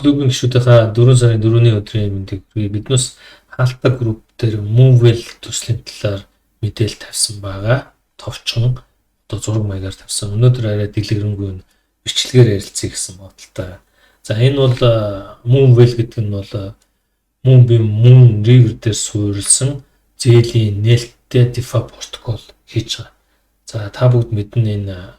Клубын гишүүдийнхээ 4 сарын 4-ний өдрийн мэндийг хүргэе. Биднээс Хаалта групп дээр Moonwell төслийн талаар мэдээлэл тавьсан байгаа. Товчхон одоо зураг маягаар тавьсан. Өнөөдөр арай дэлгэрэнгүй бичлэгээр ярилцъя гэсэн бодолтой. За энэ бол Moonwell гэдэг нь бол Moonbeam Moon River дээр суурилсан зээлийн нээлттэй DeFi протокол хийж байгаа. За та бүгд мэднэ, энэ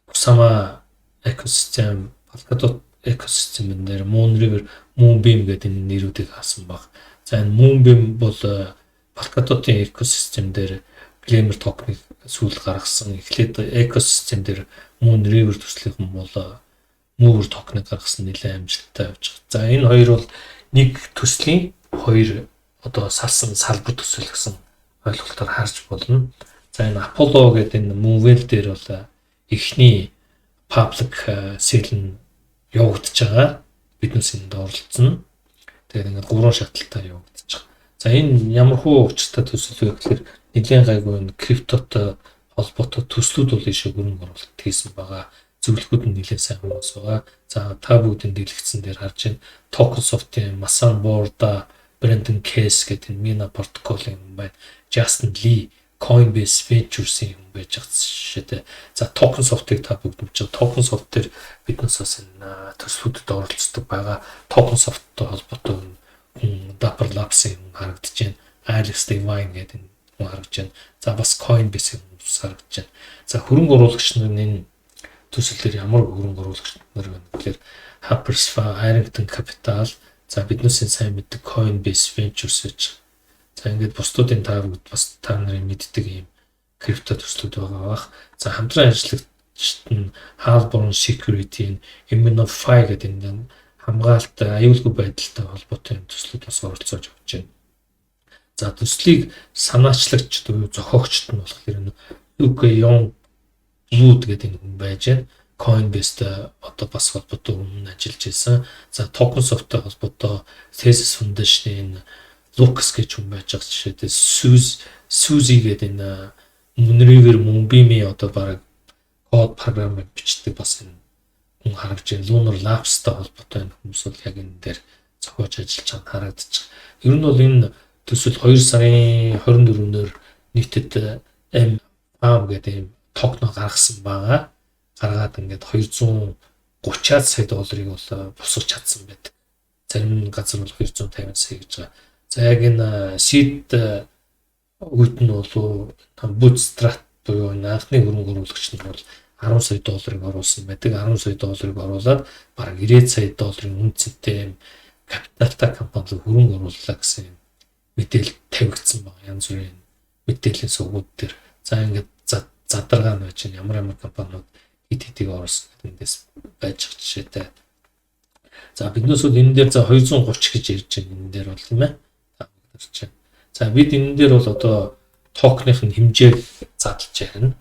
Kusama экосистем, Polkadot экосистемэн дээр Moon River, Moonbeam гэдэг энэ нэрүүдийг авсан баг. За энэ Moonbeam бол Polkadot-ын экосистем дээр Glimmer token-ыг сүүл гаргасан. Эхлээд экосистем дээр Moon River төслийнхэн бол Mover token-ыг гаргасан, нэлээд амжилттай явж байгаа. За энэ хоёр бол нэг төслийн хоёр одоо салсан салбар төсөл гэсэн ойлголтоор харж болно. За энэ Apollo гэдэг энэ Moonwell дээр бол эхний public sale нь явагдаж байгаа. Биднээс энд оролцсон. Тэгээд ингээд гурван шатлалтай явагдаж байгаа. За энэ ямар хуу учиртай төсөл вэ гэхээр нэлээд гайгүй энэ криптотой холбоотой төслүүд бол ийшээ хөрөнгө оруулалт хийсэн байгаа. Зөвлөгөөд нь нэлээд сайн хүмүүс байгаа. За та бүгдийн дэлгэцэн дээр харж байна. Token Soft-ийн Masan Borda, Brandon Case гэдэг энэ Mina протоколын хүн байна. Justin Lee, Coinbase Ventures-ийн хүн байж байгаа жишээтэй. За Token Soft-ыг та бүгд мэдж байгаа. Token Soft дээр биднээс бас энэ төслүүдэд оролцдог байгаа. Token Soft-той холбоотой хүн, Dapper Labs-ийн хүн харагдаж байна. Alex Levine гэдэг энэ хүн харагдаж байна. За бас Coinbase-ийн хүмүүс харагдаж байна. За хөрөнгө оруулагч нар энэ төсөл дээр ямар хөрөнгө оруулагч нар байна гэхээр Hapersfa, Arrington Capital, за биднээсээ сайн мэддэг Coinbase Ventures гэж. За ингээд бусдуудын та бүгд бас та нарын мэддэг ийм крипто төслүүд байгаа бах. За хамтран ажиллагчид нь Halborn Security, Immunefi гэдэг энэ хамгаалалт, аюулгүй байдалтай холбоотой юм төслүүд бас оролцож явж байна. За төслийг санаачлагч буюу зохиогчд нь болохоор энэ Luke Youngblood гэдэг энэ хүн байж байна. Coinbase-тэй одоо бас холбоотой хүн ажиллаж байсан. За Token Soft-тай холбоотой Thesis Foundation-ийн Lucas гэж хүн байж байгаа жишээтэй. Suzy гэдэг энэ Moonriver, Moonbeam-ийн одоо баг код програмыг бичдэг бас энэ хүн харагдаж байна. Lunar Labs-тай холбоотой энэ хүмүүс бол яг энэ дээр зохиож ажиллаж байгаа нь харагдаж байгаа. Ер нь бол энэ төсөл 2 сарын 24-нөр нийтэд M-FAM гэдэг ийм токен гаргасан байгаа. Гаргаад ингээд 230 сая долларыг бол босгож чадсан байдаг. Зарим газар бол 250 сая гэж байгаа. За яг энэ seed үед нь бол bootstrap буюу энэ анхны хөрөнгө оруулагч нь бол 10 сая долларыг оруулсан байдаг. 10 сая долларыг оруулаад бараг 90 сая долларын үн цэнтэй юм капиталтай компани руу хөрөнгө орууллаа гэсэн юм мэдээлэл тавигдсан байна. Янз бүрийн мэдээллийн сувгууд дээр. За ингээд задаргаа нь байж ямар ямар компаниуд хэд хэдийг оруулсан гэдэг эндээс байж байгаа жишээтэй. За биднээс бол энэ дээр за 230 гэж ярьж байна. Энэ дээр бол тийм ээ. Та бүгд харж байна. За бид энэ дээр бол одоо токеных нь хэмжээг задлж ярина.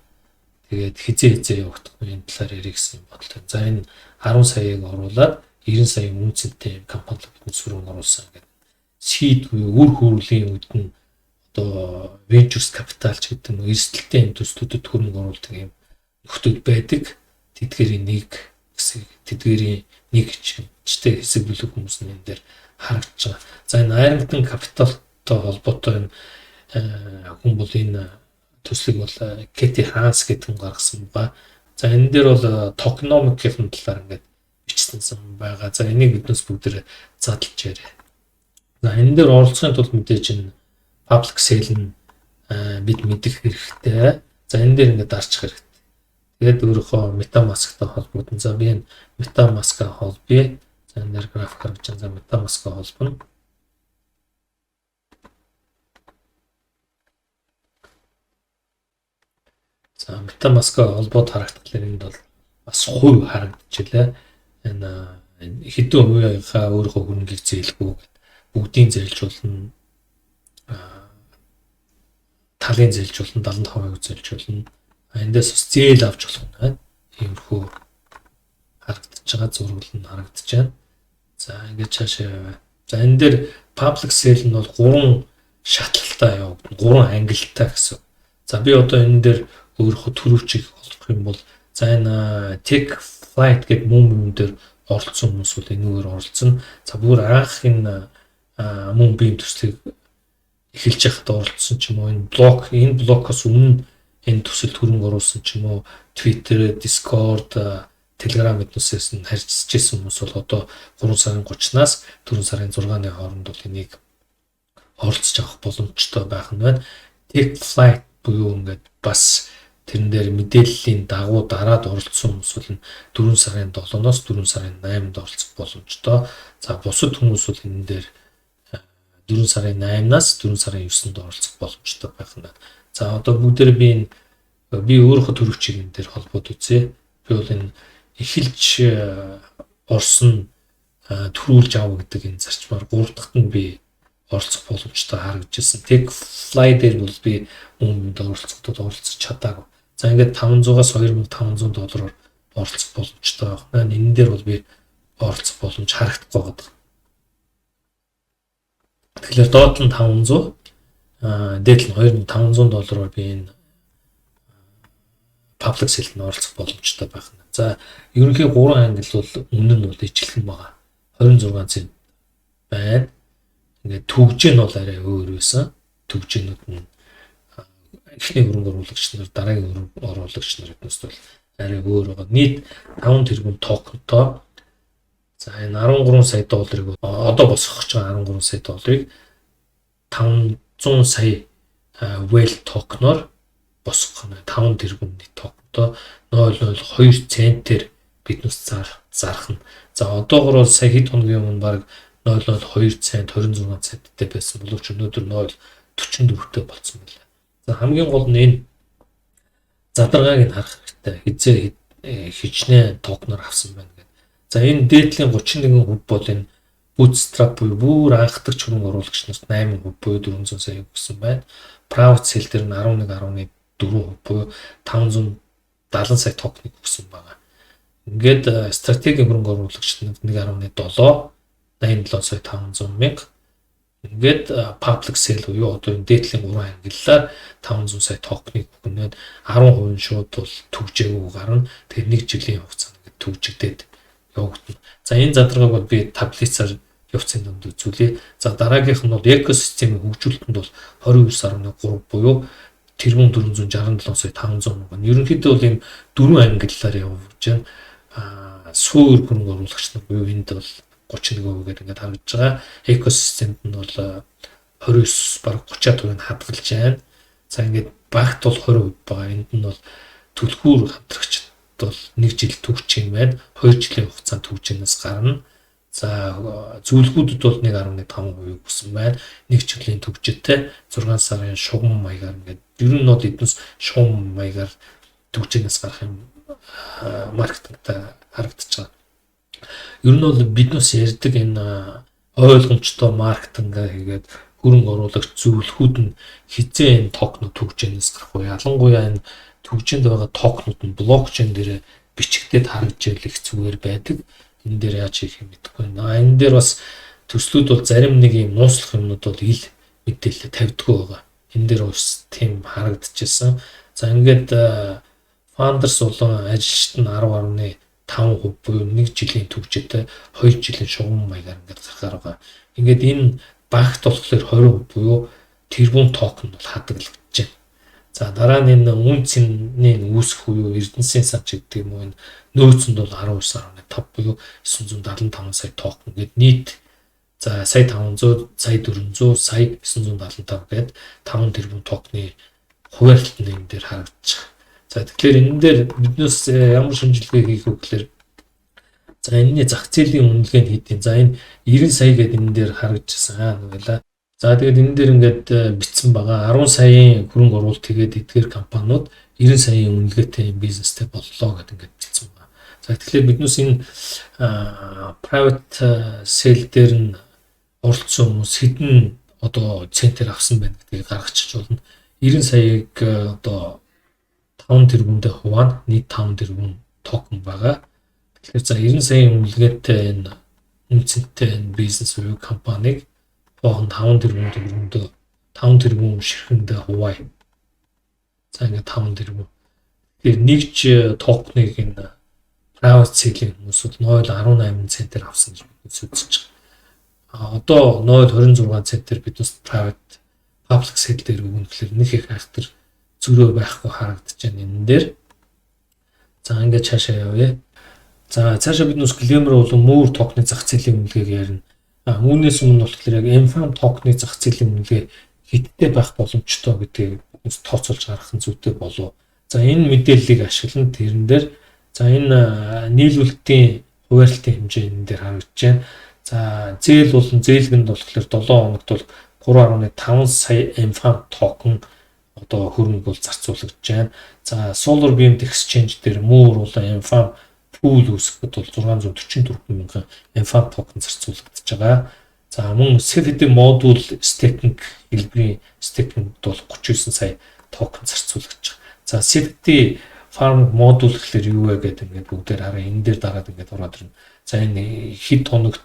Тэгээд хизээ хизээ явагдах энэ талаар ярих гэсэн бодлоо. За энэ 10 саяыг оруулаад 90 саяын үн цэнтэй компани бидний сүрэн оруулсан гэдэг. Seed буюу үр хөврөлийн үед нь одоо ventures capital ч гэдэг нь эрсдэлтэй юм төслүүдэд хөрөнгө оруулдаг юм нөхдүүд байдаг. Тэдгэрийн нэг хэсэг, тэдгэрийн нэг чтэй хэсэг бүлэг хүмүүс нь энэ дээр харагдаж байгаа. За энэ Arrington Capital-тай холбоотой энэ хүн бол энэ төслийг бол Katie Hans гэдэг хүн гаргасан ба. За энэ дээр бол tokenomics-ийн талаар ингээд бичсэн байгаа. За энийг биднээс бүгд задлж яриа. За энэ дээр оролцохын тулд мэдээж энэ public sale нь бид мэдэх хэрэгтэй. За энэ дээр ингээд дарчих хэрэгтэй. Тэгээд өөрийнхөө MetaMask-тай холбогдсон. За би энэ MetaMask-а холбоё. За энэ дээр график харагдаж байна. За MetaMask-а холбоно. За MetaMask-а холбоод харагдахлаар энд бол бас хувь харагдчихлаа. Энэ хэдэн хувийнхаа өөрийнхөө хөрөнгийг зээлгүй гэд бүгдийн зээлж болно. Талын зээлж болно, 75% зээлж болно. Эндээс бас зээл авч болох нь байна. Иймэрхүү харагдаж байгаа зураг нь харагдаж байна. За ингээд цаашаа яваа. За энэ дээр public sale нь бол 3 шатлалтай явагдана. 3 ангилалтай гэсэн. За би одоо энэ дээр өөрийнхөө төрөвчийг олох юм бол за энэ Take Flight гэдэг мөн мөн дээр оролцсон хүмүүс бол энүүгээр оролцсон. За, бүр анх энэ Moonbeam төслийг эхэлж байхад оролцсон ч юм уу, энэ блокоос өмнө энэ төсөлд хөрөнгө оруулсан ч юм уу, Twitter, Discord, Telegram эднүсээс нь харьцаж ирсэн хүмүүс бол одоо 3 сарын 30-наас 4 сарын 6-ны хооронд бол энийг оролцож авах боломжтой байх нь байна. Tech Flight буюу ингээд бас тэрэн дээр мэдээллийн дагуу дараад оролцсон хүмүүс бол 4 сарын 7-оноос 4 сарын 8-нд оролцох боломжтой. За, бусад хүмүүс бол энэ дээр 4 сарын 8-наас 4 сарын 9-нд оролцох боломжтой байх нь байна. За, одоо бүгдээр би энэ би өөрийнхөө төрөвчийг энэ дээр холбоод үзье. Би бол энэ эхэлж орсон, төрүүлж ав гэдэг энэ зарчмаар 3 дахьт нь би оролцох боломжтой харагдаж ирсэн. Tech Fly дээр бол би өмнөд оролцохдод оролцож чадаагүй. За, ингээд 500-аас 2500 доллараар оролцох боломжтой байна. Энэ дээр бол би оролцох боломж харагдахгүй байгаа. Тэгэхээр доод нь 500, дээд нь 2500 доллараар би энэ public sale-д нь оролцох боломжтой байх нь. За, ерөнхий 3 англи бол үнэ нь бол ижилхэн байгаа. 26 цент байна. Ингээд түгжээ нь бол арай өөр байсан. Түгжээнүүд нь эхний хөрөнгө оруулагч нар, дараагийн хөрөнгө оруулагч нар гэднээс бол арай өөр байгаа. Нийт 5 тэрбум токентой. За, энэ 13 сая долларыг, одоо босгох гэж байгаа 13 сая долларыг 500 сая whale токеноор босгох нь 5 тэрбумны токентой 0.02 центээр биднээс зарах нь. За, одоогор бол сая хэд хоногийн өмнө баг 0.02 цент, 26 центтэй байсан боловч өнөөдөр 0.44-тэй болцсон байлаа. За, хамгийн гол нь энэ задаргааг нь харах хэрэгтэй. Хизээ хичнээн токеноор авсан байна гэдэг. За, энэ дээдлийн 31% бол энэ bootstrap буюу бүр анхдагч хөрөнгө оруулагч нарт 8% буюу 400 сая өгсөн байна. Private sale дээр нь 11.4% буюу 570 сая токеныг өгсөн байгаа. Ингээд стратегийн хөрөнгө оруулагч нарт 1.7, 87 сая 500 мянга. Ингээд public sale буюу одоо энэ дээдлийн 3 ангиллаар 500 сая токеныг өгнөд 10% нь шууд бол түгжээгүй гарна. Тэгээд нэг жилийн хугацаанд ингээд түгжигдээд явагдана. За, энэ задаргааг бол би таблицаар явцын дунд үзүүлье. За, дараагийнх нь бол экосистемийн хөгжүүлэлтэнд бол 29.3 буюу тэрбум 467 сая 500 мянга. Ерөнхийдөө бол ийм дөрвөн ангиллаар явж байна. Суур хөрөнгө оруулагч нар буюу энд бол 31% гэдэг ингээд харагдаж байгаа. Экосистемд нь бол 29, бараг 30% нь хадгалж байна. За, ингээд багт бол 20% байгаа. Энд нь бол түлхүүр хамтрагчд бол 1 жил түгчих юм байна. 2 жилийн хугацаанд түгжээнээс гарна. За, зөвлөгөөдөд бол 1.5% өгсөн байна. Нэг жилийн түгжээтэй 6 сарын шугам маягаар, ингээд ер нь бол эднээс шугам маягаар түгжээнээс гарах юм маркетингтай харагдаж байгаа. Ер нь бол биднээс ярьдаг энэ ойлгомжтой маркетинг хийгээд хөрөнгө оруулагч, зөвлөхүүд нь хизээ энэ токенууд түгжээнээс гарах вэ? Ялангуяа энэ түгжээнд байгаа токенууд нь блокчейн дээр бичигдээд харагдж ивэл их зүгээр байдаг. Энэ дээр яаж хийх юм мэдэхгүй байна. Энэ дээр бас төслүүд бол зарим нэг юм нууцлах юмнууд бол ил мэдээлэл тавьдаггүй байгаа. Энэ дээр бас тийм харагдчихсан. За, ингээд founders болон ажилчид нь 10.5% буюу 1 жилийн түгжээтэй 2 жилийн шугам маягаар ингээд гарахаар байгаа. Ингээд энэ багт болохоор 20% буюу тэрбум токен бол хадгалагдаж байна. За, дараа нь энэ үн цэнийн үүсэх буюу Эрдэнэсийн сан ч гэдэг юм уу, энэ нөөцөнд бол 19.5 буюу 975 сая токен гээд нийт, за, сая 500, сая 400, сая 975 гээд 5 тэрбум токены хуваарлт нь энэ дээр харагдаж байгаа. За, тэгэхээр энэ дээр биднээс ямар шинжилгээ хийх вэ гэхээр, за, энэний зах зээлийн үнэлгээ нь хэд юм. За, энэ 90 сая гэдэг энэ дээр харагдчихсан байлаа. За, тэгээд энэ дээр ингээд бичсэн байгаа, 10 саяын хөрөнгө оруулалт хийгээд эдгээр компаниуд 90 саяын үнэлгээтэй юм бизнестэй боллоо гэдэг ингээд бичсэн байна. За, тэгэхээр биднээс энэ private sale дээр нь оролцсон хүмүүс хэдэн одоо центээр авсан байна гэдгийг гаргачих болно. 90 саяыг одоо 5 тэрбумдээ хуваана. Нийт 5 тэрбум токен байгаа. Тэгэхээр, за, 90 саяын үнэлгээтэй энэ үнцэнтэй энэ бизнес буюу компанийг боохон 5 тэрбум төгрөгөндөө, 5 тэрбум ширхэндээ хуваая. За, ингээд 5 тэрбум. Тэгэхээр нэг ч токеныг энэ Private sale-ийн хүмүүс бол 0.18 центээр авсан гэж бид үзэж байгаа. Одоо 0.26 центээр биднээс private public sale дээр өгнө гэхэлэр нэг их айхтар зөрөө байхгүй харагдаж байна энэ дээр. За, ингээд цаашаа явъя. За, цаашаа биднээс Glimmer болон Mooer токны зах зээлийн үнэлгээг ярина. А үүнээс өмнө болохоор яг MFAM токны зах зээлийн үнэлгээ хэдтэй байх боломжтой гэдгийг биднээс тооцоолж гаргах нь зүйтэй болов. За, энэ мэдээллийг ашиглан тэрэн дээр, за, энэ нийлүүлэлтийн хуваарлтын хэмжээ энэ дээр харагдаж байна. За, зээл болон зээлгэнд болохоор 7 хоногт бол 3.5 сая MFAM токен одоо хөрөнгө бол зарцуулагдаж байна. За, Solar Wind Exchange дээр Mooer болон MFAM pool үүсгэхэд бол 644 мянган MFAM токен зарцуулагдаж байгаа. За, мөн CFD модуль staking хэлбэрийн staking бол 39 сая токен зарцуулагдаж байгаа. За, CFD farm модуль гэхэлэр юу вэ гэдэг ингээд бүгдээр хараа, энэ дээр дараад ингээд ороод ирнэ. За, энэ хэд хоногт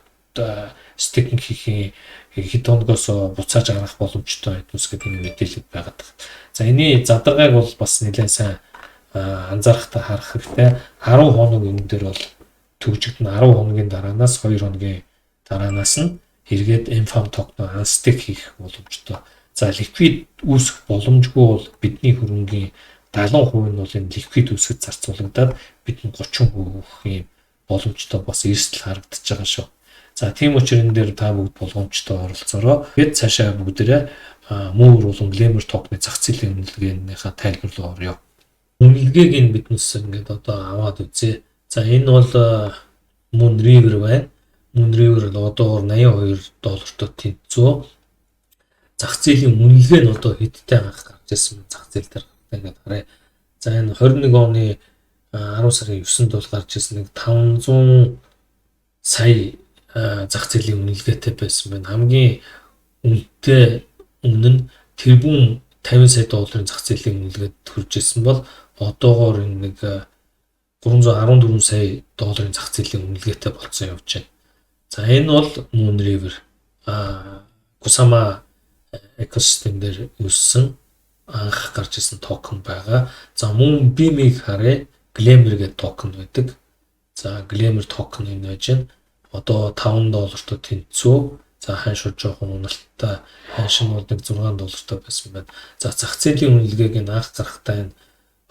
staking хийх, хэд хоногоос буцааж гаргах боломжтой гэднээс гэдэг энэ мэдээлэл байгаад байна. За, энэний задаргааг бол бас нэлээд сайн анзаарахтаа харах хэрэгтэй. 10 хоног энэ дээр бол төгжигдөн, 10 хоногийн дараанаас, 2 хоногийн дараанаас нь эргээд MFAM токен unstake хийх боломжтой. За, liquid үүсэх боломжгүй бол бидний хөрөнгийн 70% нь бол энэ liquid үүсгэж зарцуулагдаад бидний 30% өгөх юм боломжтой бас эрсдэл харагдаж байгаа шүү. За, тийм учраас энэ дээр та бүгд болгоомжтой оролцоороо. Тэгэд цаашаа бүгдээрээ Mooer болон Glimmer токны зах зээлийн үнэлгээнийхээ тайлбар руу оръё. Үнэлгээг нь биднес ингээд одоо аваад үзье. За, энэ бол Moon River байна. Moon River л одоогор 82 доллартай тэнцүү. Зах зээлийн үнэлгээ нь одоо хэдтэй анх гарч ирсэн зах зээл дээр ингээд харъя. За, энэ 21 оны 10 сарын 9-нд бол гарч ирсэн нэг 500 сая зах зээлийн үнэлгээтэй байсан байна. Хамгийн үнэтэй үнэ нь тэрбум 50 сая долларын зах зээлийн үнэлгээд төрж ирсэн бол одоогоор энэ нэг 314 сая долларын зах зээлийн үнэлгээтэй болцсон явж байна. За, энэ бол Moon River Kusama экосистем дээр өссөн анх гарч ирсэн токен байгаа. За, мөн Beam-ийг харъя. Glimmer гэдэг токен байдаг. За, Glimmer токен энэ байж байна. Одоо 5 доллартай тэнцүү. За, ханш жоохон уналттай. Ханш нь бол нэг 6 доллартай байсан байна. За, зах зээлийн үнэлгээг нь анх гарахдаа энэ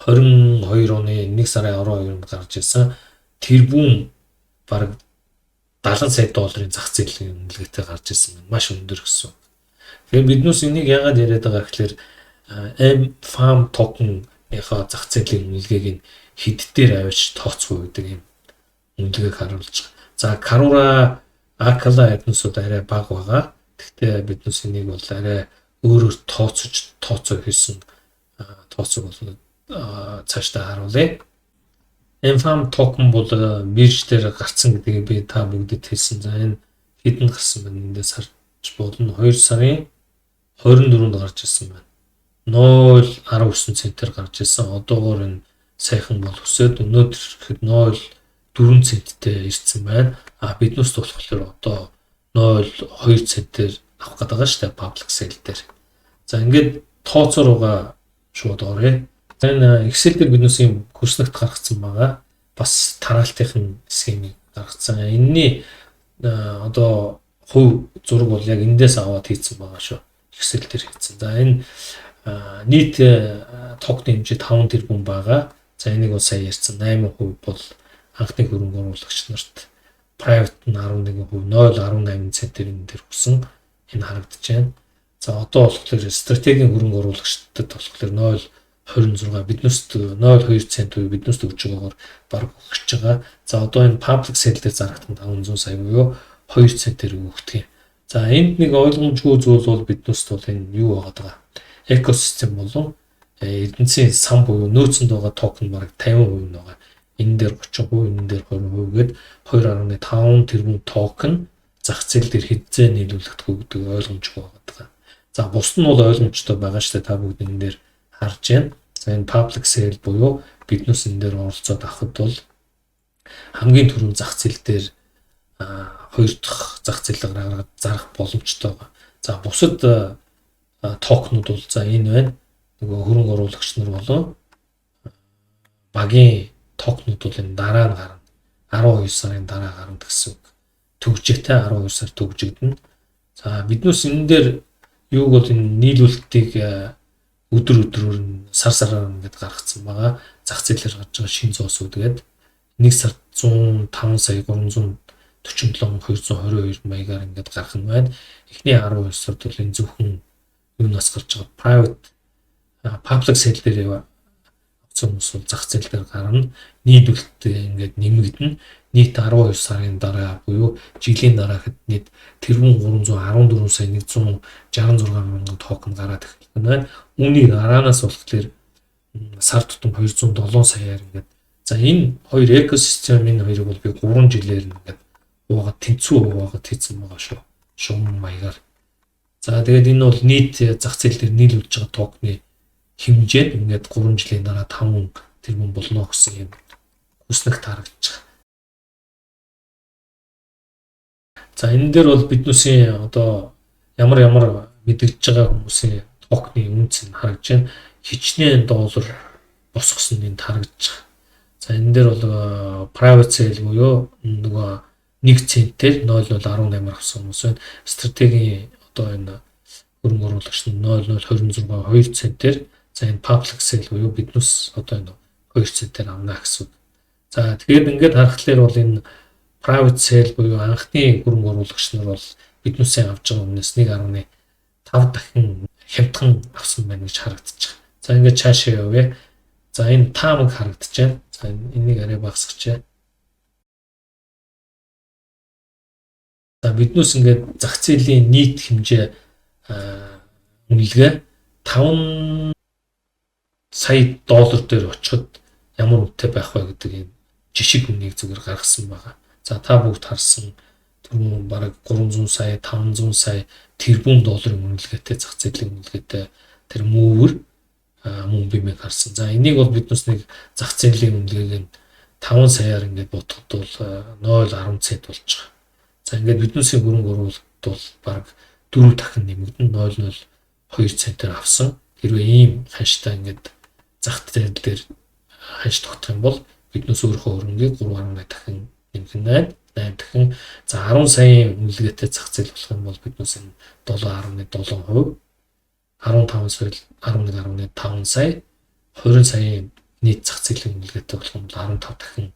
22 оны 1 сарын 12-нд гарч ирсэн. Тэрбум бараг 70 сая долларын зах зээлийн үнэлгээтэй гарч ирсэн байна. Маш өндөр гэсэн. Тэгэхээр биднээс энийг яагаад яриад байгаа гэхэлэр M farm токен-ийнхаа зах зээлийн үнэлгээг нь хэд дээр авчиж тооцох гэдэг юм үнэлгээг харуулж байгаа. За, Karura, Acala эднүсүүд арай бага байгаа. Гэхдээ биднээс энийг бол арай өөрөөр тооцож тооцоо хийсэн тооцоог бол цаашдаа харуулъя. MFAM токен бол бирж дээр гарцсан гэдгийг би та бүгдэд хэлсэн. За, энэ хэдэнд гарсан байна? Эндээс харж болно. 2 сарын 24-нд гарч ирсэн байна. 0.19 центээр гарч ирсэн. Одоогоор энэ сайхан бол өсөөд өнөөдөр ихэд 0.4 центтэй ирсэн байна. А биднээс болохоор одоо 0.2 центээр авах гэдэг байгаа шүү дээ public sale дээр. За, ингээд тооцоо руугаа шууд оръё. За, энэ Excel дээр биднээс юм хөрснөгт гаргацсан байгаа. Бас тараалтын схемийг гаргацсан. Энэний одоо хувь зураг бол яг эндээс аваад хийцэн байгаа шүү. Excel дээр хийцэн. За, энэ нийт токны хэмжээ 5 тэрбум байгаа. За, энийг бол сая ярьсан 8% бол анхны хөрөнгө оруулагч нарт, private нь 11%, 0.18 центээр энэ дээр өгсөн. Энэ харагдаж байна. За, одоо болохоор стратегийн хөрөнгө оруулагчдад болохоор 0.26, биднээс 0.2 цент буюу биднээс өгч байгаагаар бараг өгч байгаа. За, одоо энэ public sale дээр зарагдсан 500 сая буюу 2 центээр өгдөг юм. За, энд нэг ойлгомжгүй зүйл бол биднээс бол энэ юу байгаа даа. Экосистем болон эрдэнэсийн сан буюу нөөцөнд байгаа токен бараг 50% нь байгаа. Энэ дээр 30%, энэ дээр 20% гээд 2.5 тэрбум токен зах зээл дээр хэзээ нийлүүлэгдэх үү гэдэг ойлгомжгүй байгаа. За, бусд нь бол ойлгомжтой байгаа шүү дээ. Та бүгд энэ дээр харж байна. За, энэ public sale буюу биднээс энэ дээр оролцоод авахд бол хамгийн түрүүнд зах зээл дээр хоёр дахь зах зээл гаргаад зарах боломжтой байгаа. За, бусад токенууд бол, за, энэ байна. Нөгөө хөрөнгө оруулагч нар болон багийн токенууд бол энэ дараа нь гарна. 12 сарын дараа гарна гэсэн үг. Төгжээтэй 12 сар төгжигдэнэ. За биднээс энэ дээр юуг бол энэ нийлүүлэлтийг өдөр өдрөөр нь сар сараар ингээд гаргацсан байгаа. Зах зээлээр гарч байгаа шинэ зоосууд гээд 1 сард 105 сая 347 222 маягаар ингээд гарах нь байна. Эхний 12 сард бол энэ зөвхөн юунаас гарч байгаа private public sale дээр авсан хүмүүс бол зах зээл дээр гарна. Нийлүүлэлт ингээд нэмэгдэнэ. Нийт 12 сарын дараа буюу жилийн дараа хэд нийт тэрбум 314 сая 166 мянган токен гараад эхэлэх нь байна. Үүний дараанаас болохоор сар тутам 207 саяар ингээд за энэ хоёр экосистем, энэ хоёрыг бол би 3 жилээр ингээд уугаад, тэнцүү уугаад хийсэн байгаа шүү. Шугам маягаар. За тэгээд энэ бол нийт зах зээл дээр нийлүүлж байгаа токены хэмжээд ингээд 3 жилийн дараа 5 тэрбум болно гэсэн юм хүснэгт харагдаж байгаа. За энэ дээр бол биднүүсийн одоо ямар ямар мэдэгдэж байгаа хүмүүсийн токены үнц нь харагдаж байна. Хичнээн доллар босгосон нь энд харагдаж байгаа. За энэ дээр бол private sale буюу нөгөө 1 центээр 0.018-аар авсан хүмүүс байна. Стратегийн одоо энэ хөрөнгө оруулагч нь 0.026 2 центээр, за энэ public sale буюу биднээс одоо энэ 2 центээр авна гэсэн үг. За тэгэхээр ингээд харахаар бол энэ private sale буюу анхны хөрөнгө оруулагч нар бол биднээсээ авч байгаа өмнөөс 1.5 дахин хямдхан авсан байна гэж харагдаж байгаа. За ингээд цаашаа явъя. За энэ таамаг харагдаж байна. За энийг арай багасгачаа. За биднээс ингээд зах зээлийн нийт хэмжээ үнэлгээ 5 сая доллар дээр очиход ямар үнэтэй байх вэ гэдэг юм жишг үнийг зүгээр гаргасан байгаа. За та бүгд харсан түрүүн бараг 300 сая, 500 сая тэрбум долларын үнэлгээтэй, зах зээлийн үнэлгээтэй тэр мөвөр Moonbeam-ийг харсан. За энийг бол биднээс нэг зах зээлийн үнэлгээг нь 5 саяар ингээд бодоход бол 0.10 цент болж байгаа. За ингээд биднээсийн хөрөнгө оруулалт бол бараг 4 дахин нэмэгдэн 0.02 центээр авсан. Хэрвээ ийм ханштай ингээд зах зээл дээр ханш тогтох юм бол биднээс өөрийнхөө хөрөнгийг 3.8 дахин нэмэх нь байна. 8 дахин. За 10 саяын үнэлгээтэй зах зээл болох юм бол биднээс энэ 7.7%, 15 сая 11.5 сая, 20 саяын нийт зах зээлийн үнэлгээтэй болох юм бол 15 дахин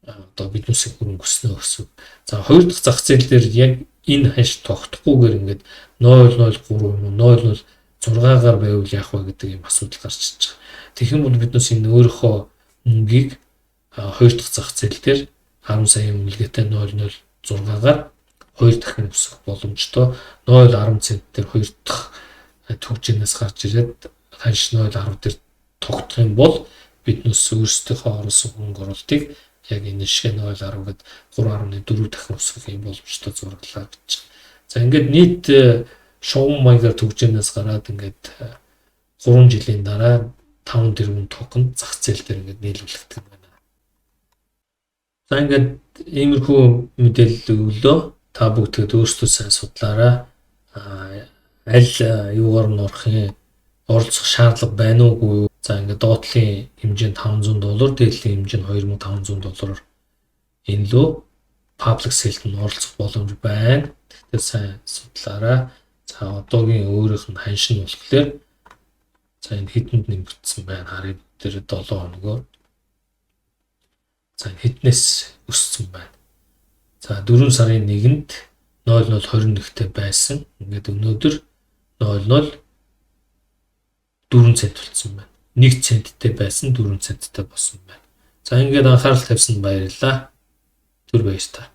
одоо биднээсээ хөрөнгө өснө гэсэн. За хоёр дахь зах зээл дээр яг энэ ханш тогтохгүйгээр ингээд 0.03 юм уу 0.06-гаар байвал яах вэ гэдэг юм асуудал гарч иж байгаа. Тэгэх юм бол биднээс энэ өөрийнхөө мөнгийг хоёр дахь зах зээл дээр 10 саяын үнэлгээтэй 0.06-гаар хоёр дахин өсөх боломжтой. 0.10 цент дээр хоёр дахь түгжээнээс гарч ирээд ханш 0.10 дээр тогтох юм бол биднээс өөрсдийнхөө оруулсан хөрөнгө оруулалтыг яг энэ шиг 0.10 гээд 3.4 дахин өсгөх юм боломжтой зураглаа гэж. За ингээд нийт шугам маягаар түгжээнээс гараад ингээд 3 жилийн дараа 5 тэрбум токен зах зээл дээр ингээд нийлүүлэгдэх юм байна. За ингээд иймэрхүү мэдээлэл өглөө. Та бүгд тэгэд өөрсдөө сайн судлаарай. Аль юугаар нь орох юм, оролцох шаардлага байна уугүй юу? За ингээд доотлын хэмжээ нь 500 доллар, дээдлийн хэмжээ нь 2500 доллараар энэ лөө public sale-д нь оролцох боломж байна. Тэгэхдээ сайн судлаарай. За одоогийн өөрийнх нь ханш нь болохоор за энэ хэдэнд нэмэгдсэн байна. Харъя дээр 7 хоногоор. За хэднээс өссөн байна. За 4 сарын 1-нд 0021-тэй байсан. Ингээд өнөөдөр 00 4 цент болсон байна. 1 центтэй байсан 4 центтэй болсон байна. За ингээд анхаарал тавьсанд баярлалаа. Түр баяртай.